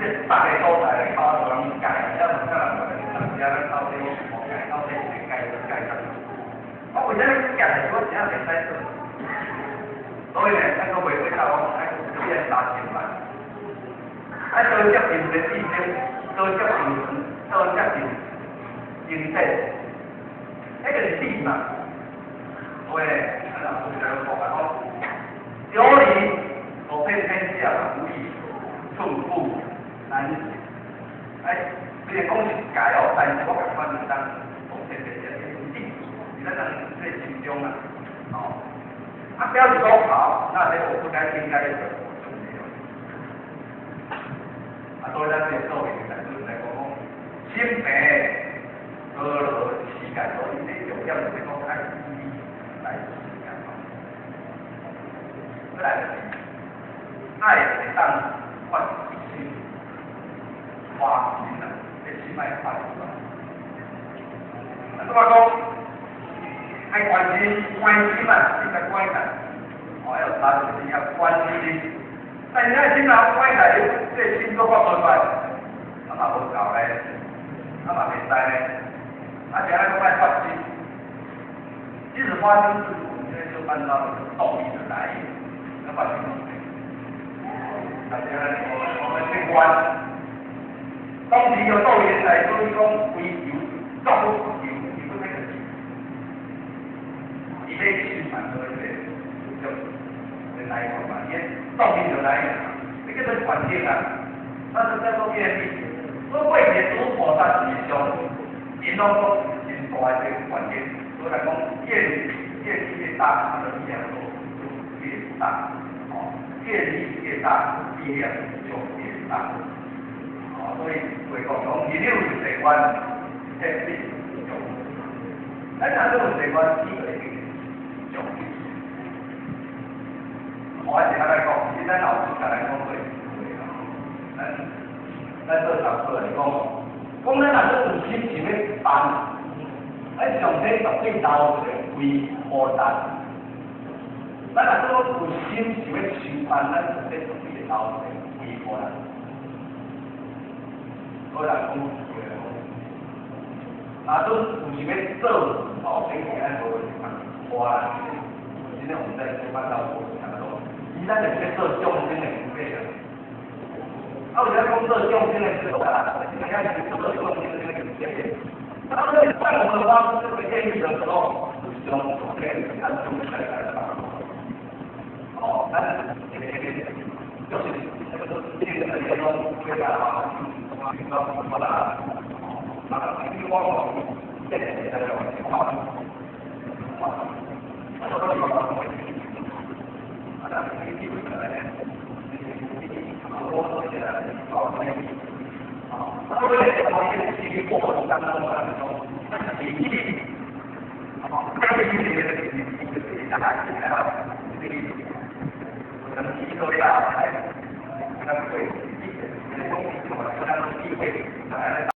個別个所在咧，靠人界，了有啥人來人家咱到底無界，到底是界界啥？我為啥物夾來？我真正袂使做。所以呢，咱閣袂過頭，我愛變3000萬，愛多接近的知識，多接近，多接近經濟，彼個是理嘛。所以呢，咱老師就講啊，講有理無騙天下，無理寸步難行。哎，雖然講是界哦，但是我感覺會當無騙天下，因為理是咱人這個心中啊，哦。啊，表示講好，那這我不該應該的，我就沒有。啊，所以咱這個做面來來講講，心平和樂世界，所以這重點就是講愛以理來世界。過來就是愛會當發心，發心啊，這心愛發出來。啊，怎麼講？愛關心，關心嘛，應該關心。哦，要查就是要關心。但是咱心若關起來，這個心閣發無出來，啊嘛無夠咧，啊嘛袂使咧。啊，是按怎閣愛發心？其實發心是我們現在就辦到一個動力的來源，要發心。大家我們去觀，當時有道元來說，伊講追求造福求，伊不那個，伊欲心嘛，所以這個就來嘛，伊動力就來源，這叫做願力啊，那是叫做願力。所以過去諸菩薩是上，𪜶攏講真大的這個願力，所以來講願力願力越大，它的力量就越大，哦，願力越大，力量就越大。哦，所以會講講，你有誓願，天必成。咱若做有誓願，伊就會成。我是按呢講，其實咱老師甲咱講過一句話，咱做上課來講，講咱若做有心想欲辦，咱上帝絕對留一個為予咱。咱若做有心想欲修辦，咱上帝絕對會留一個為予咱。所以來講，若做有想欲做，哦，頂是咱無花，今天我們在做辦到過程當中，其實咱就是做眾生的慈悲啊。啊，有啥講做眾生的慈悲啊？你看是做眾生的慈悲。當當我們發出這個願意的時候，是用可以按眾生來的。哦，但是就是這個這個這個這個啊，你往往這個這個啊，